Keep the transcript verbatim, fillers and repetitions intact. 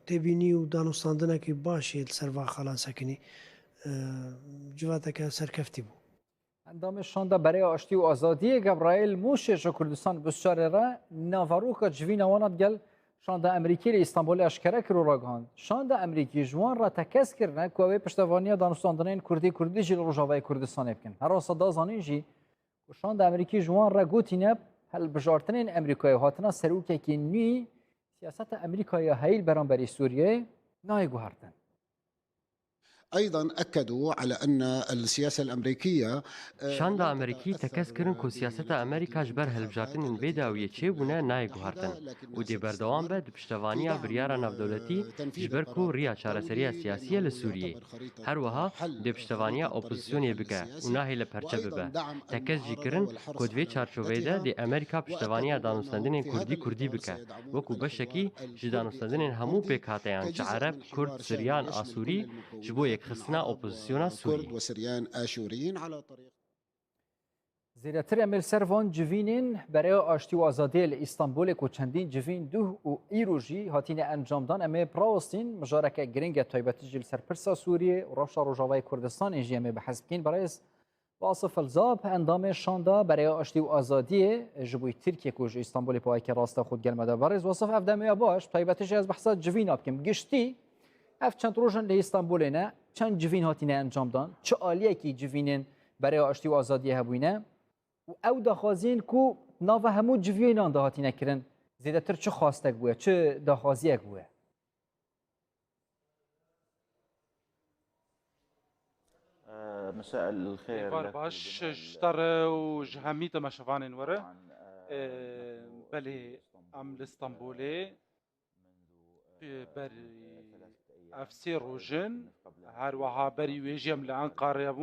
Têbînî û danûstandinekî baş ê li ser van xalan sekinî. E, civateke serkeftî bû. Endamê Şanda Bereya Aştî û Azadiyê Gebraîl Mûşê ji Kurdistan Bûsçarê re naveroka civîna wan a digel Şanda Emerîkî li Îstanbulê eşkere kir û ragihand. Şanda Emerîkî ji wan re tekez kirine ku ew ê piştevaniya danûstandinên Kurdî Kurdî jî li Rojavayê Kurdistanê bikin. Her wisa da zanîn jî ku Şanda Emerîkî ji wan re gotîne, hilbijartinên Emerîkayê û hatina serokekî nû siyaseta Emerîkayê ya heyî li beramberî Sûriyeyê nayê guhertin. أيضًا أكدوا على أن السياسة الأمريكية، آه، Şanda Amerîkî tekez kirin ku siyaseta Amerîka ji ber hilbijartinên bê dawiyê çêbûne nayê guhertin û dê berdewam be di piştevaniya biryara navdewletî ji ber ku riya çareseriya siyasî ye li Sûriyê. Her wiha dê piştevaniya opozîsyonê bike û nahêle perçe bibe. Tekez jî kirin ku di vê çarçoveyê de dê Amerîka piştevaniya danûstendinên Kurdî Kurdî bike, wekû beşekî ji danûstendinên hemû pêkhateyan, çi Ereb, Kurd, Siryan, Asûrî, ji bo yekxistina opozîsyona Sûrî. Zêdetir em ê li ser van civînên Bereya Aştî û Azadiyê li Îstanbulê ku çendîn civîn duh û îro jî hatine encamdan, em ê birawestîn. Mijareke giring e, taybetî jî li ser pirsa Sûriyê û rewşa Rojavayê Kurdistanê jî em ê behs bikîn. Berêz Wasif Elzab, endamê Şanda Bereya Aştî û Azadiyê ji bo Tirkiye ku ji Îstanbulê paweke rasta xwe digel me de. Berêz Wasif, ev demê ya baş, taybetî jî ez behsa civîna bikim. Giştî, ev çend roj in li Îstanbulê ne, çend civîn hatine encamdan, çi aliyekî civînên Bereya Aştî û Azadiyê hebûyne û ew daxwaziyên ku nava hemû civînan de hatine kirin, zêdetir çi xwastek bûye, çi daxwaziyek bûye? مساء الخير. Êvar baş ji te re û ji hemî temaşevanên we re. Ee, belê, em li Stenbolê berî ev sê roj in, her wiha berî wê jî em li Enqerê bûn.